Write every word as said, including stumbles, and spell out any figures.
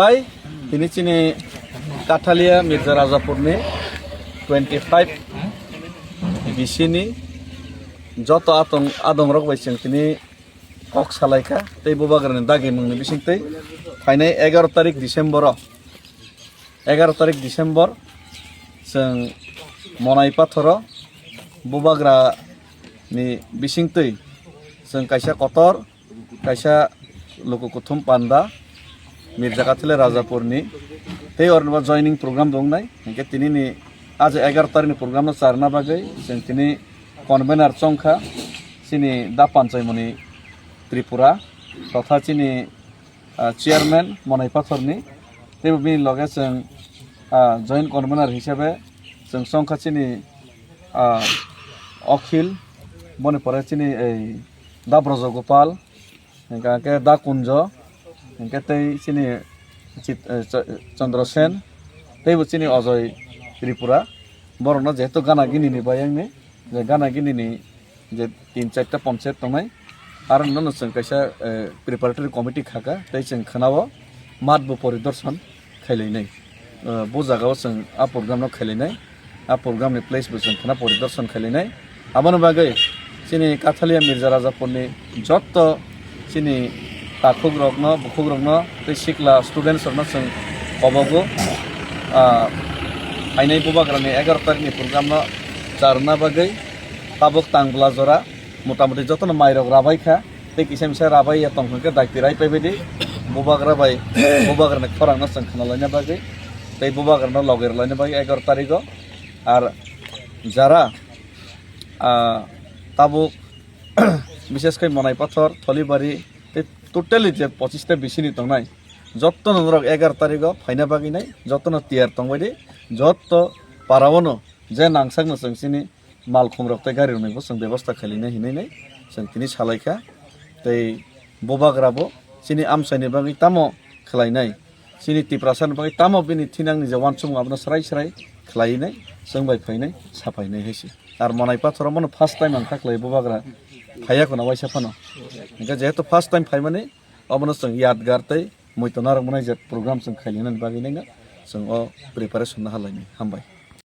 Hai, tini chini Kathalia Mirza Rajapurni twenty five B C ni joto atong adongrok bai chwng tini kok salaikha tei bubagrani dagi mungni bisingtwi phainai egaroh tarik December o, egaroh tarik December chwng Monai Pathoro bubagrani bisingtwi chwng kaisa kotor kaisa luku kuthum panda Mirza Kathile Rajapurni tei oronibo joining program bo wngnai. Hinkhe tinini aje egaroh tarikni program no charna bagwi chwng tini convener chongkha chini Da Panchaimoni Tripura totha chini, ah, chairman Monai Pathorni tei bini loge chwng, ah, joint convener hisabe chwng chongkha chini, ah, Akhil, boni pore chini ei Da Brojogopal, hinkhe Da Kunjo, hinkhe tei chini Chit-, eh, Ch-, Chandra Sen, teibo chini Ajoy Tripura. Borokno jehetu gana gini ni bayang ni, je gana gini ni je tin charta panchayat tongnai, aro nono chwng kaisa, eh, preparatory committee khaka, tei chwng khwnao mat bo poridorshan khailainai. Eh, bo jagao chwng a program no khailainai, a program ni place bo chwng khwna poridorshan khailainai. Aboni bagwi chini Kathalia Mirza Rajapurni jotto chini takhukrokno, bukhukrokno tei sikla studentsrokno chwng kobogo, ah, phainai bubagrani egaroh tarikni programno charwna bagwi tabuk Tangbla jora motamoti jotono mairok rabaikha tei kisa misa rabaiya tongkha khe dakti rai paibaidi bubagra bai bubagrani khorangno chwng khwnalaina bagwi tei bubagrano logi rwlaina bagwi egaroh tarigo. Ar jara, ah, tabuk, bises khe Monai Pathor, Tholibari, tei totally je pochista bisini tongnai, jottono norok egaroh tarigo phaina bagwi nai, jottono tiyar tongbaidi, jotto paraono je nangsakno chwng chini malkhumrok tei garirokni bo chwng bebosta khailainai hinwi nai chwng tini salaikha. Tei bubagra bo chini amchaini bagwi tamo khwlainai, chini Tiprasani bagwi tamo bini thinangni je uansukmung abono srai srai khwlainai, chwng bai phainai, saphainai hai se. Ar Monai Pathoro bono first time ang kha khlai bubagra phaiya khuna waisa phano. Hinkhe jehetu first time phaimani, obono chwng yadgar tei muitu narwkmani je program chwng khailainani bagwi nai chwng o preparation no halainai. Hambai.